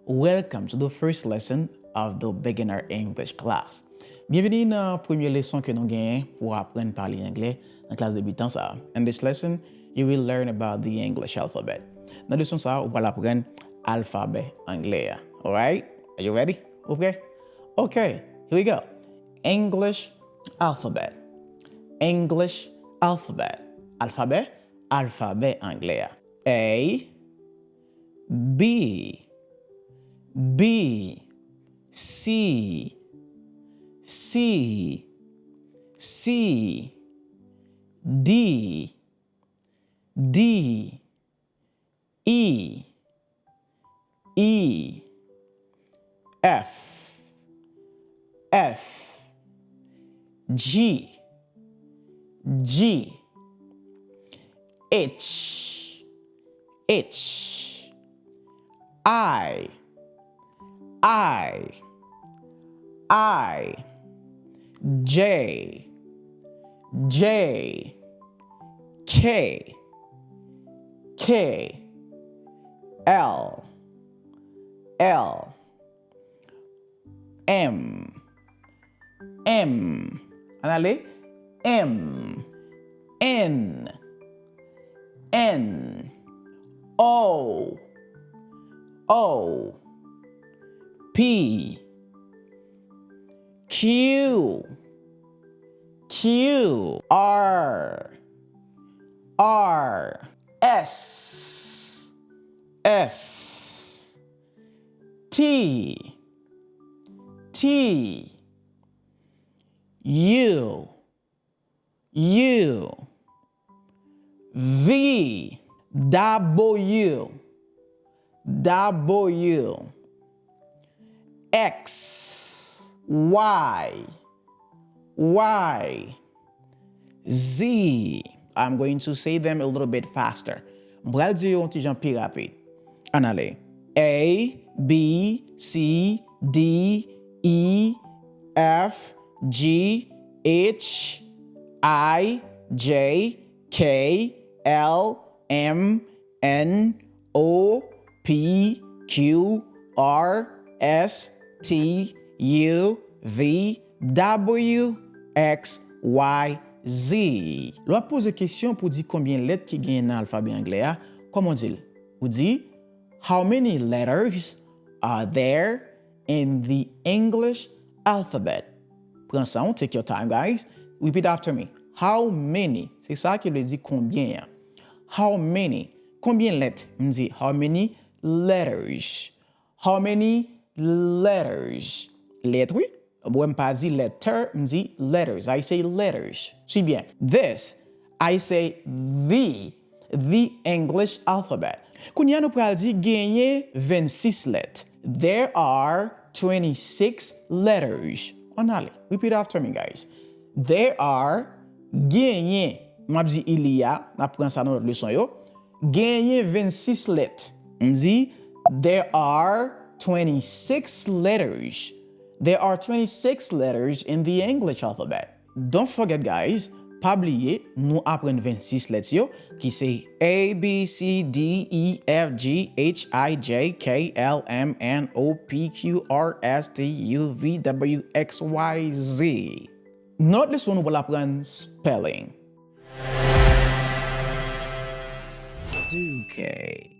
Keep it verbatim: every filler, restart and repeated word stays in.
Welcome to the first lesson of the beginner English class. Byenveni nan premye leson ke nou genyen pou aprann pale anglè nan klas debitan sa a. In this lesson, you will learn about the English alphabet. Nan leson sa a, ou pral aprann alfabè anglè a. Alright? Are you ready? Ou prè? Okay, here we go. English alphabet. English alphabet. Alfabè, alfabè anglè a. A, B, B, C, C, C, D, D, E, E, F, F, G, G, H, H, I, I, I, J, J, K, K, L, L, M, M. Ann ale. M, N, N, O, O, P, Q, Q, R, R, S, S, T, T, U, U, V, W, W, X, Y, Y, Z. I'm going to say them a little bit faster. M pral di yo yon ti jan pi rapid. Ann ale. A, B, C, D, E, F, G, H, I, J, K, L, M, N, O, P, Q, R, S, T, U, V, W, X, Y, Z. Lè w ap poze kesyon pou di konbyen lèt ki genyen nan alfabè anglè a, kòman w di l? Ou di, "How many letters are there in the English alphabet?" Pran san w, take your time, guys. Repeat after me. How many? Se sa ki vle di konbyen an. How many? Konbyen lèt? M di, "How many letters?" How many letters? Lèt, wi. Mwen, m pa di letter, m di letters. I say letters. Sui byen. This, I say the, the English alphabet. Kounye a, nou pral di genyen vennsis lèt. There are twenty-six letters. Ann ale. Repeat after me, guys. There are, genyen. M ap di il y a, n ap pran sa nan lòt leson yo. Genyen vennsis lèt. M di, there are twenty-six letters. There are twenty-six letters in the English alphabet. Don't forget, guys, pa bliye, nou aprann vennsis lèt yo, ki se A, B, C, D, E, F, G, H, I, J, K, L, M, N, O, P, Q, R, S, T, U, V, W, X, Y, Z. Nan lòt leson, nou pral aprann spelling. Duke.